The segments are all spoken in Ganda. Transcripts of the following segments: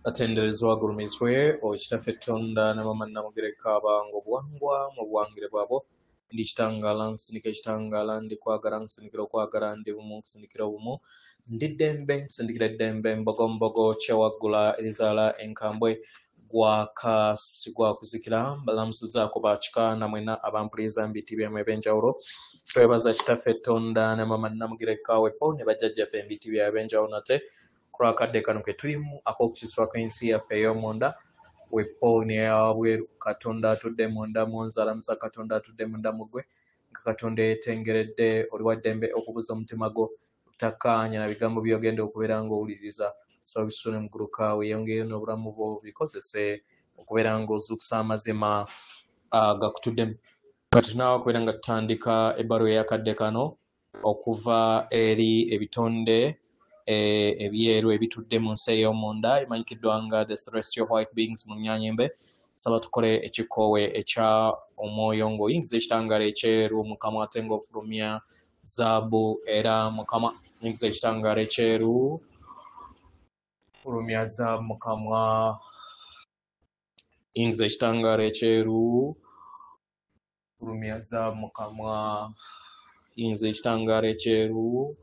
Atenderezebwa agulumizibwe Kitaffe Tonda ne Maama Nnamugereka abawanga obuwangwa mu buwangire bwabwo. Ndi kitangaala nkusindika ekitangaala, ndi kwagala nkusindikira okwagala, ndi bumu nkusindikira obumu, ndi ddembe nkusindikira eddembe, mbogombogo kyewaggula erizaala enkambwe, gwaka sigwakuzikira. Mbalamusizaako bakika namwena abampuliriza mu biti byamwe ebyenjawulo. Twebaza Kitaffe Tonda ne Maama Nnamugereka wepo ne bajjajjaffe mu biti byabwe ebyenjawulo nate ku lw'akadde kano ke tulimu ak'okukyusibwa kw'ensi yaffe ey'omunda wepo n'eyawabweru. Katonda atudde munda mu nze alamusa Katonda atudde munda mu ggwe, nga Katonda eyeetengeredde oli wa ddembe okubuza omutima gwo obutakkaanya na bigambo by'ogenda okubeera ng'owuliriza. Saba ebisule mu gguluka weeyongereyo n'obulamu bwo bikozese okubeera ng'ozuukusa amazima agakutuddemu. Kati tunaawa okubeera nga tutandika ebbaluwa ey'akadde kano okuva eri ebitonde ebyeru ebitudde mu nsi ey'omunda emanyikiddwa nga the celestial white beings mu Nnyanyembe. Saba tukole ekikoowe ekya omwoyo ng'oyingiza ekitangaala ekyeru mu kamwa ate ng'ofulumya zaabu era mu kamwa. Yingiza ekitangaala ekyeru, fulumya zaabu mu kamwa. Yingiza ekitangaala ekyeru, fulumya zaabu mu kamwa. Yingiza ekitangaala ekyeru,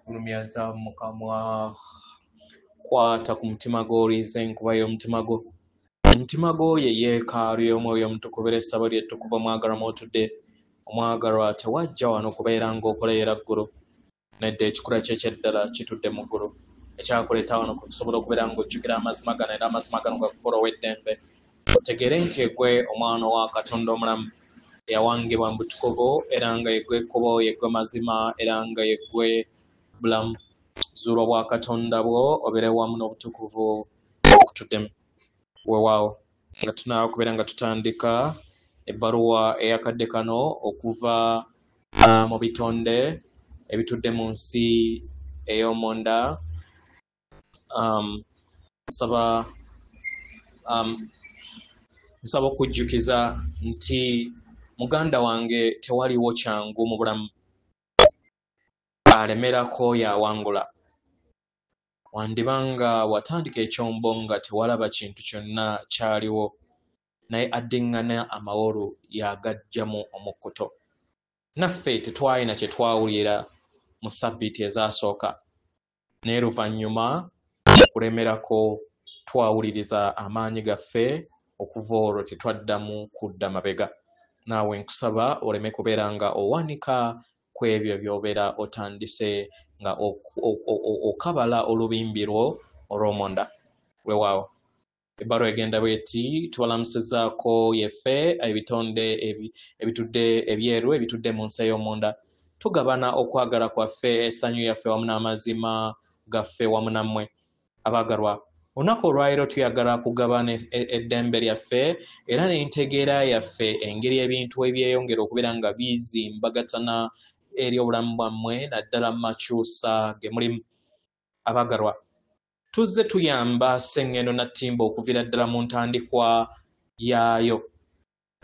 fulumya zaabu mu kamwa. Kwata ku mutima gwo oliize enkuba y'omutima gwo. Omutima gwo ye yeekaalu y'omwoyo omutukuvu era essabo lye ettukuvu omwagalwa mw'otudde. Omwagalwa tewajja wano kubeera ng'okola era ggulu. Nedda, ekikula kye ekyeddala kitudde mu ggulu. Ekyakuleeta wano kwe kusobola okubeera ng'ojjukira amazima gano era amazima gano gakufuula ow'eddembe. Otegeere nti eggwe omwana wa Katonda omulamu eyawangibwa mu butukuvu era nga yeggwe ekkubo, yeggwe mazima era nga yeggwe bulamu. Zuula obwa Katonda bwo obeere wamu n'obutukuvu obukutuddemu. Weewaawo nga tunaaba kubeera nga tutandika ebbaluwa ey'akadde kano okuva mu bitonde ebitudde mu nsi ey'omunda. Nsaba okujjukiza nti muganda wange tewaliwo kyangu mu bulamu. Alemerako y'awangula. Wandiba nga watandika ekyombo nga tewalaba kintu kyonna kyaliwo, naye addiŋŋana amawolu y'agaggyamu omukkuto. Naffe tetwalina kye twawulira mu ssabbiiti ezasooka, naye luvannyuma okulemerako twawuliriza amaanyi gaffe, okuva olwo tetwaddamu kudda mabega. Naawe nkusaba oleme kubeera nga owanika ku ebyo by'obeera otandise nga okabala olubimbi lwo olw'omunda. Weewaawo. Ebbaluwa egenda bw'eti: tubalamusizaako yeffe ebitonde ebitudde ebyeru ebitudde mu nsi ey'omunda. Tugabana okwagala kwaffe, essanyu yaffe wamu n'amazima gaffe wamu nammwe. Abaagalwa, olunaku olwaleero tuyagala kugabana eddembe lyaffe era n'entegeera yaffe engeri ebintu ebyeyongera okubeera nga bizimbagatana eri obulamu bwammwe naddala mu makyusa ge mulimu. Abaagalwa, tuzze tuyamba Sseŋŋendo Nattimba okuviira ddala mu ntandikwa yaayo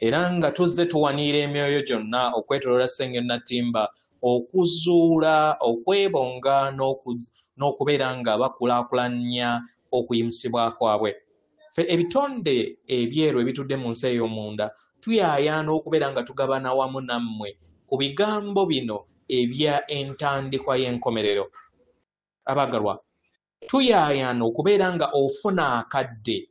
era nga tuzze tuwaniira emyoyo gyonna okwetooloola Sseŋŋendo Nattimba okuzuula, okwebonga n'okubeera nga bakulaakulanya okuyimusibwa kwabwe. Ffe ebitonde ebyeru ebitudde mu nsi ey'omunda tuyaayaana okubeera nga tugabana wamu nammwe ku bigambo bino ebya entandikwa y'enkomerero. Abaagalwa, tuyaayaana okubeera nga ofuna akadde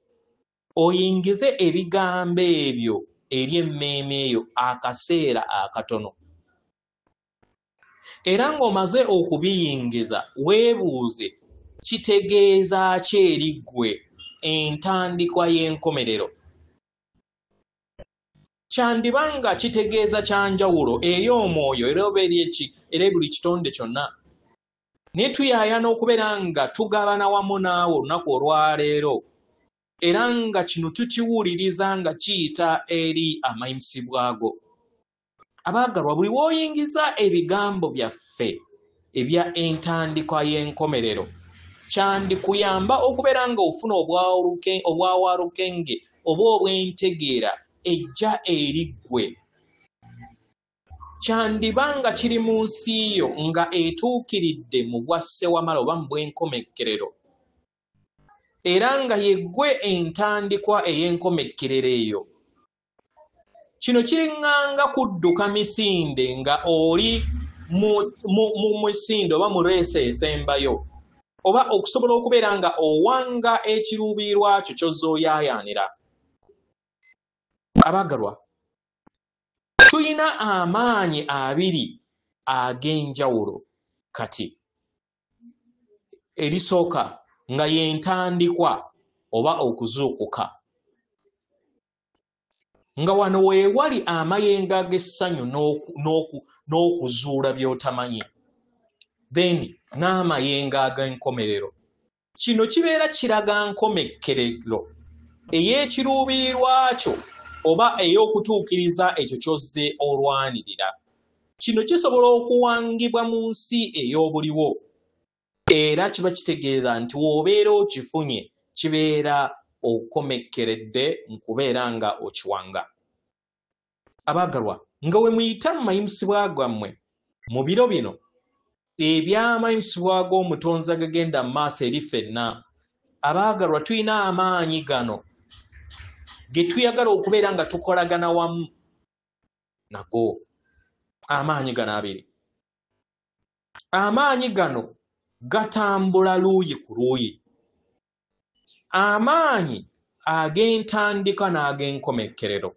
oyingize ebigambo ebyo eri emmeeme eyo akaseera akatono. Era ng'omaze okubiyingiza weebuuze kitegeeza ki eri ggwe entandikwa y'enkomerero. Kyandiba nga kitegeeza kya njawulo eri omwoyo era oba eri eri buli kitonde kyonna. Naye tuyaayaana okubeera nga tugabana wamu naawe olunaku olwaleero era nga kino tukiwuliriza nga kiyita eri amayimisibwa go. Abaagalwa, buli w'oyingiza ebigambo byaffe ebya entandikwa y'enkomerero kyandikuyamba okubeera ng'ofuna obwawalukenge oba obw'entegeera ejja eri ggwe. Kyandiba nga kiri mu nsi yo nga etuukiridde mu bwa ssewamala oba mu bw'enkomekkerero. Era nga yeggwe entandikwa ey'enkomekkerero eyo. Kino kiriŋŋanga kudduka misinde nga oli mu misinde oba mu leesi esembayo, oba okusobola okubeera nga owanga ekiruubirirwa kyo ky'ozze oyaayaanira. Abaagalwa, tulina amaanyi abiri ag'enjawulo kati. Erisooka nga y'entandikwa oba okuzuukuka, nga wano weewali amayengo ag'essanyu n'okuzuula by'otamanyi, then n'amayengo ag'enkomerero. Kino kibeera kiraga nkomekkerero ey'ekiruubirirwa kyo oba ey'okutuukiriza ekyo ky'ozze olwanirira. Kino kisobola okuwangibwa mu nsi ey'obuliwo, era kiba kitegeeza nti w'obeera okifunye kibeera okomekkeredde mu kubeera nga okiwanga. Abaagalwa, nga we muyita mu mayimusibwa gammwe mu biro bino eby'amayimusibwa g'Omutonzi agagenda mu maaso eri ffenna, abaagalwa tulina amaanyi gano ge tuyagala okubeera nga tukolagana wamu nago. Amaanyi gano abiri, amaanyi gano gatambula luuyi ku luuyi, amaanyi ag'entandika n'ag'enkomekkerero.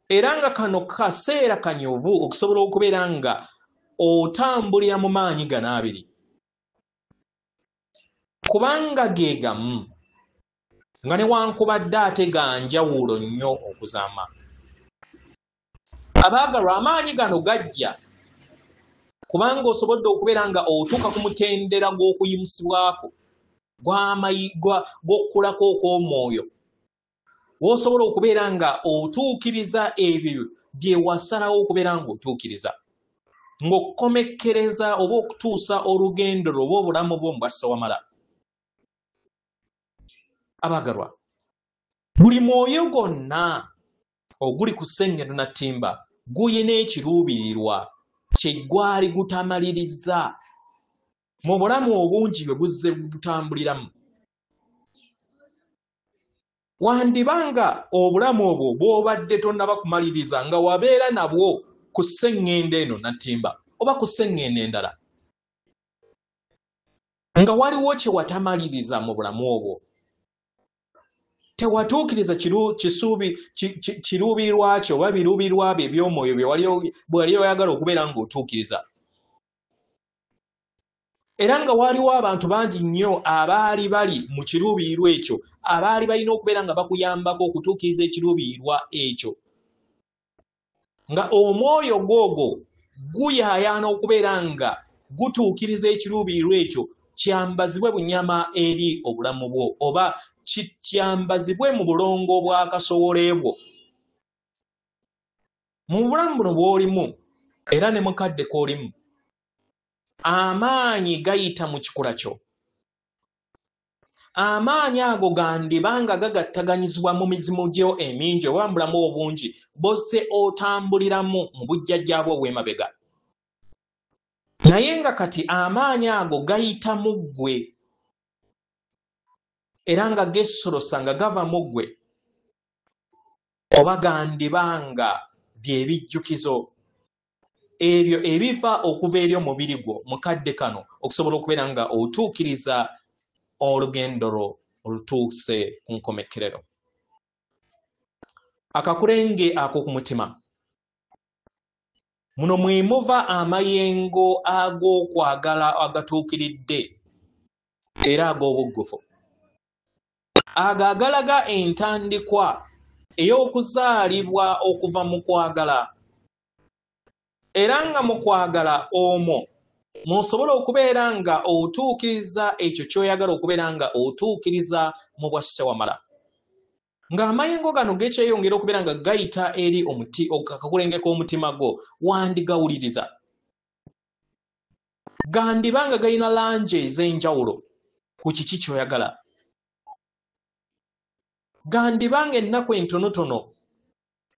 Era nga kano kaseera kanyuvu okusobola okubeera nga otambulira mu maanyi gano abiri, kubanga ge gamu, nga newankubadde ate ga njawulo nnyo okuzaama. Abaagalwa, amaanyi gano gajja kubanga osobodde okubeera nga otuuka ku mutendera gw'okuyimusibwako, gw'okukulako okw'omwoyo, w'osobola okubeera nga otuukiriza ebyo bye wasalawo okubeera ng'otuukiriza, ng'okomekkereza oba okutuusa olugendo lwo oba obulamu bwo mu bwassewamala. Abaagalwa, buli mwoyo gwonna oguli ku ssengendo na ttimba guyina ekiruubirirwa kye gwali gutamaliriza mu bulamu obungi bwe buzze butambuliramu. Wandiba nga obulamu obwo bw'obadde tonnaba kumaliriza nga wabeera nabwo ku ssengendo eno nattimba oba ku ssengendo endala, nga waliwo kye watamaliriza mu bulamu obwo, tewatuukiriza kiruubirirwa kyo oba biruubirirwa byo eby'omwoyo bye wali oyagala okubeera ng'otuukiriza. Era nga waliwo abantu bangi nnyo abaali bali mu kiruubirirwa ekyo, abaali balina okubeera nga bakuyambako okutuukiriza ekiruubirirwa ekyo, nga omwoyo gwogwo guyaayaana okubeera nga gutuukiriza ekiruubirirwa ekyo kyambazibwe bunyama eri obulamu bwo, oba kyambazibwe mu bulongo bw'akasowole bwo. Mu bulamu buno bw'olimu era ne mukadde k'olimu, amaanyi gayita mu kikula kyo. Amaanyi ago gandiba nga gagattaganyizibwa mu mizimu gyo emingi oba mu bulamu obungi bw'ozze otambuliramu mu bujjajjaabwo obw'emabega. Naye nga kati amaanyi ago gayita mu ggwe, era nga gesolosa nga gava mu ggwe, oba gandiba nga bye bijjukizo ebyo ebiva okuva eri omubiri gwo mukadde kano, okusobola okubeera nga otuukiriza olugendo lwo olutuuse ku nkomekkerero. Akakulenge ak'oku mutima, muno mwe muva amayengo ag'okwagala agatuukiridde era ag'obuggufu, ago agalaga entandikwa ey'okuzaalibwa okuva mu kwagala, era nga mu kwagala omwo musobola okubeera nga otuukiriza ekyo ky'oyagala okubeera nga otuukiriza mu bwassewamala. Ng'amayengo gano gekyeyongera okubeera nga gayita eri akakulenge k'omutima gwo, wandigawuliriza. Gandiba nga galina langi ez'enjawulo ku kiki ky'oyagala. Gandiba nga ennaku entonotono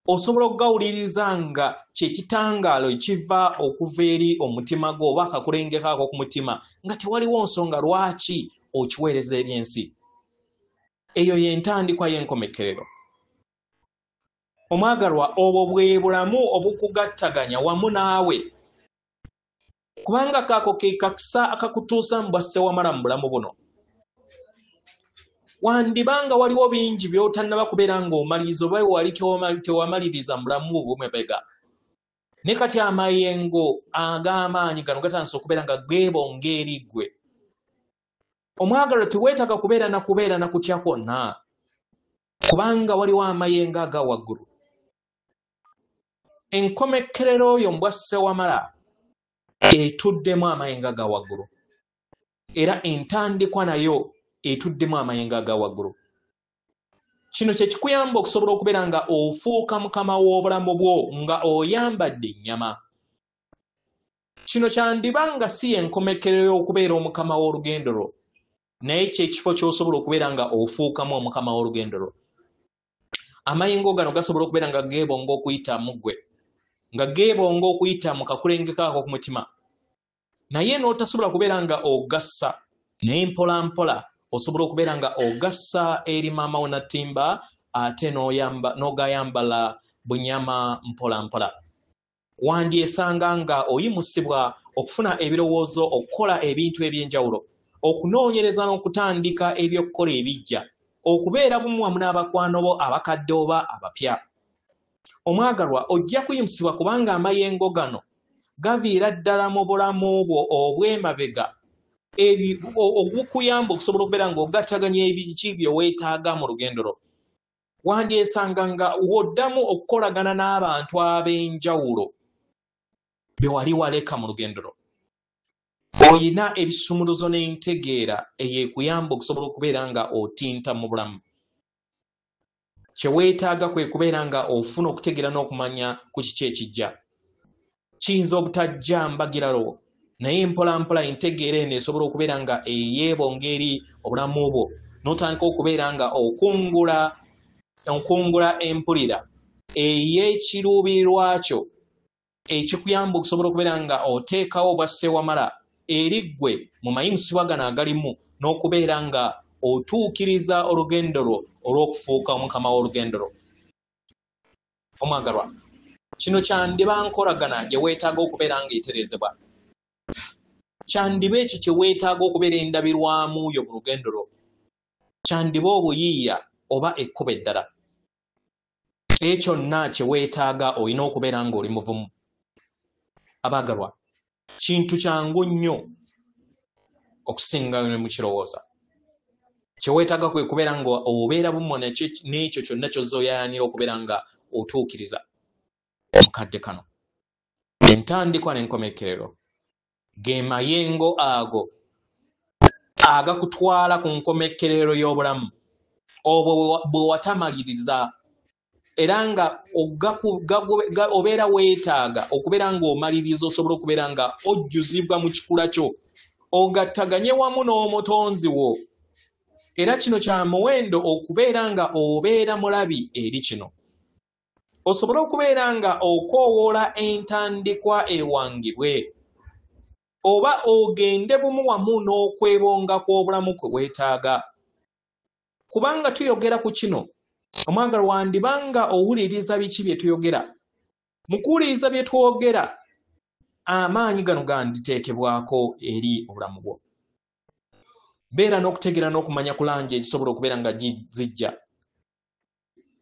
osobola okugawuliriza nga kye kitangaalo ekiva okuva eri omutima gwo oba akakulenge kaako ku mutima, nga tewaliwo nsonga lwaki okiweereza eri ensi. Eyo y'entandikwa y'enkomekerero. Omwagalwa, obwo bwe bulamu obukugattaganya wamu naawe, kubanga kaako ke kakisa akakutuusa mu bwassewamala mu bulamu buno. Wandibanga waliwo bingi by'otannaba kubeera ng'omaliriza oba wali tewamaliriza mu bulamu bwo obw'emabega, ne kati amayengo ag'amaanyi gano gatandise okubeera nga geebonga eri ggwe. Omwagalwa, teweetaaga kubeera na kubeera na kutya kwonna, kubanga waliwo amayengo aga waggulu. Enkomekerero yo mu bwassewamala etuddemu amayengo aga waggulu, era entandikwa nayo etuddemu amayengo aga waggulu. Kino kye kikuyamba okusobola okubeera nga ofuuka mukama w'obulamu bwo nga oyambadde ennyama. Kino kyandiba nga si enkomekerero y'okubeera omukama w'olugendo lwo, naye kyekifo ky'osobola okubeera nga ofuukamu omukama w'olugendo lwo. Amayengo gano gasobola okubeera nga geebonga okuyita mu ggwe, nga geebonga okuyita mu kakulenge kaako ku mutima, naye n'otasobola kubeera nga ogassa, naye mpola mpola osobola okubeera nga ogassa eri maama wo Nattimba, ate n'ogayambala bunyama mpola mpola. Wandyesanga nga oyimusibwa okufuna ebirowoozo, okukola ebintu eby'enjawulo, okunoonyereza n'okutandika ebyokukola ebijja, okubeera bumu wamu n'abakwano bo abakadde oba abapya. Omwagalwa, ojja kuyimusibwa kubanga amayengo gano gaviira ddala mu bulamu bwo obw'emabega, obukuyamba okusobola okubeera ng'ogattaganya ebiki bye weetaaga mu lugendo lwo. Wandyesanga nga woddamu okukolagana n'abantu ab'enjawulo be wali waleka mu lugendo lwo. Oyina ebisumuluzo n'entegeera eyekuyamba okusobola okubeera nga otinta mu bulamu. Kye weetaaga kwe kubeera nga ofuna okutegeera n'okumanya ku kiki ekijja. Kiyinza obutajja mbagiralo, naye mpola mpola entegeera eno esobola okubeera nga eyeebonga eri obulamu bwo, n'otandika okubeera nga okungula empulira ey'ekiruubirirwa kyo ekikuyamba okusobola okubeera nga oteekawo obwassewamala eri ggwe mu mayimusibwa gano agalimu, n'okubeera nga otuukiriza olugendo lwo olw'okufuuka omukama w'olugendo lwo. Omwagalwa, kino kyandiba nkolagana gye weetaaga okubeera nga etereezebwa. Kyandiba ekyo kye weetaaga okubeera endabirwamu yo mu lugendo lwo. Kyandiba obuyiiya oba ekkubo eddala. Ekyo kyonna kye weetaaga olina okubeera ng'oli muvumu. Abaagalwa, kintu kyangu nnyo okusinga ne mukirowooza. Kye weetaaga kwe kubeera nga obeera bumu n'ekyo kyonna ky'ozze oyayaanira okubeera nga otuukiriza mu kadde kano. Entandikwa n'enkomekerero ge mayengo ago agakutwala ku nkomekerero y'obulamu obwo bwe watamaliriza, era nga obeera weetaaga okubeera ng'omaliriza osobola okubeera nga ojjuzibwa mu kikula kyo, ogattaganye wamu n'omutonzi wo. Era kino kya muwendo okubeera nga obeera mulabi eri kino, osobola okubeera nga okoowoola entandikwa ewangibwe, oba ogende bumu wamu n'okwebonga kw'obulamu kwe weetaaga. Kubanga tuyogera ku kino, omwagalwa, wandibanga owuliriza biki bye tuyogera. Mu kuwuliriza bye twogera, amaanyi gano ganditeekebwako eri obulamu bwo. Beera n'okutegeera n'okumanya ku langi ezisobola okubeera nga zijja,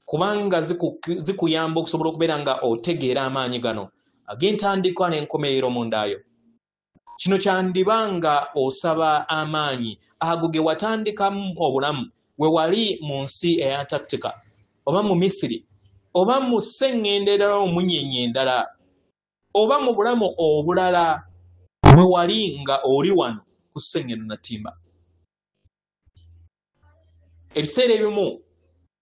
kubanga zikuyamba okusobola okubeera nga otegeera amaanyi gano ag'entandikwa n'enkomerero mundaayo. Kino kyandiba nga osaba amaanyi ago ge watandikamu obulamu we wali mu nsi eya Antarctica, oba mu Misiri, oba mu sseŋŋendo endala, omunyenye endala, oba mu bulamu obulala mwe wali nga oli wano ku sseŋŋendo Nattimba. Ebiseera ebimu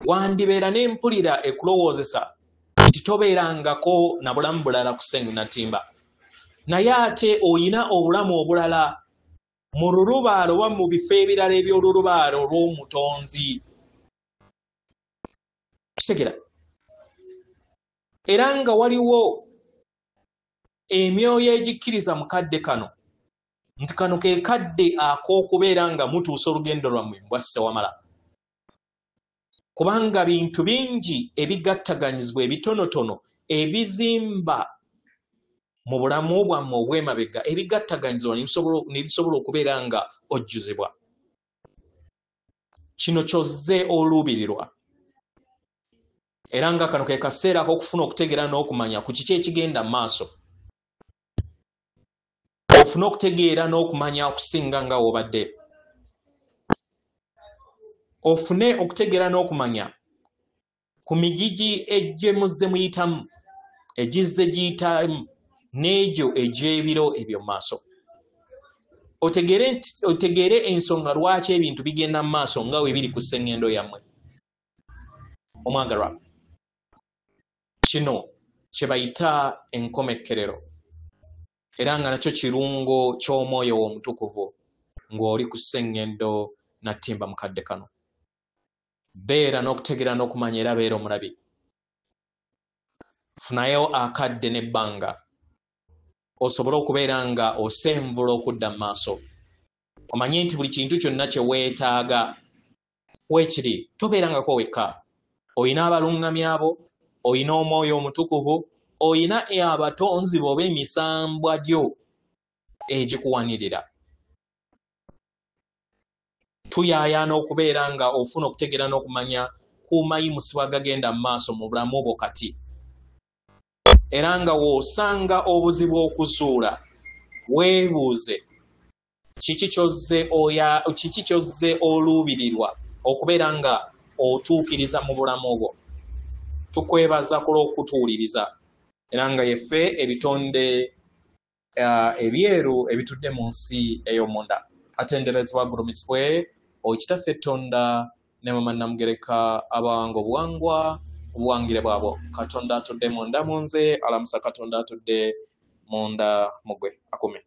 wandibeera n'empulira ekulowoozesa nti tobeerangako na bulamu bulala ku sseŋŋendo Nattimba, naye ate oyina obulamu obulala mu lulubaalo oba mu bifo ebirala eby'olulubaalo olw'omutonzi. Kitegera? Era nga waliwo emyoyo egikkiriza mu kadde kano Nti kano ke kadde ak'okubeera nga mutuusa olugendo lwammwe mbwa Ssewamala. Kubanga bintu bingi ebigattaganyizibwa ebitonotono ebizimba mu bulamu bwammwe obw'emabega, ebigattaganyizibwa ne bisobola okubeera nga ojjuzibwa. Kino ky'ozze oluubirirwa. Era nga kano ke kaseera ak'okufuna okutegeera n'okumanya ku kiki ekigenda mu maaso. Ofune okutegeera n'okumanya okusinga nga w'obadde. Ofune okutegeera n'okumanya ku migigi egye muzze muyitamu, egizze giyitamu n'egyo egy'ebiro ebyo mu maaso. Otegeere ensonga lwaki ebintu bigenda mu maaso nga we biri ku ssengendo yammwe. Omwagalwa, kino kye bayita enkomekkerero, era nga nakyo kirungo ky'omwoyo omutukuvu ng'oli ku ssengendo nattimba mu kadde kano. Beera n'okutegeera n'okumanya era beera omulabi. Funayo akadde n'ebbanga osobole okubeera nga osenvula okudda mu maaso. Omanye nti buli kintu kyonna kye weetaaga weekiri, tobeerangako wekka. Oyina abalungamya abo, oyina omwoyo omutukuvu, oyina abatonzi bo oba emisambwa gyo egikuwanirira. Tuyaayaana okubeera nga ofuna okutegeera n'okumanya ku mayimusibwa agagenda mu maaso mu bulamu bwo kati. Era nga w'osanga obuzibu okuzuula, weebuuze kiki ky'ozze oluubirirwa okubeera nga otuukiriza mu bulamu bwo. Tukwebaza ku lw'okutuwuliriza, era nga yeffe ebitonde ebyeru ebitudde mu nsi ey'omunda. Atenderezebwa agulumizibwe Kitaffe Tonda ne Mama Namugereka abawanga obuwangwa obuwangire bwabwo. Katonda atudde munda mu nze, alamusa Katonda atudde munda mu ggwe. Akume.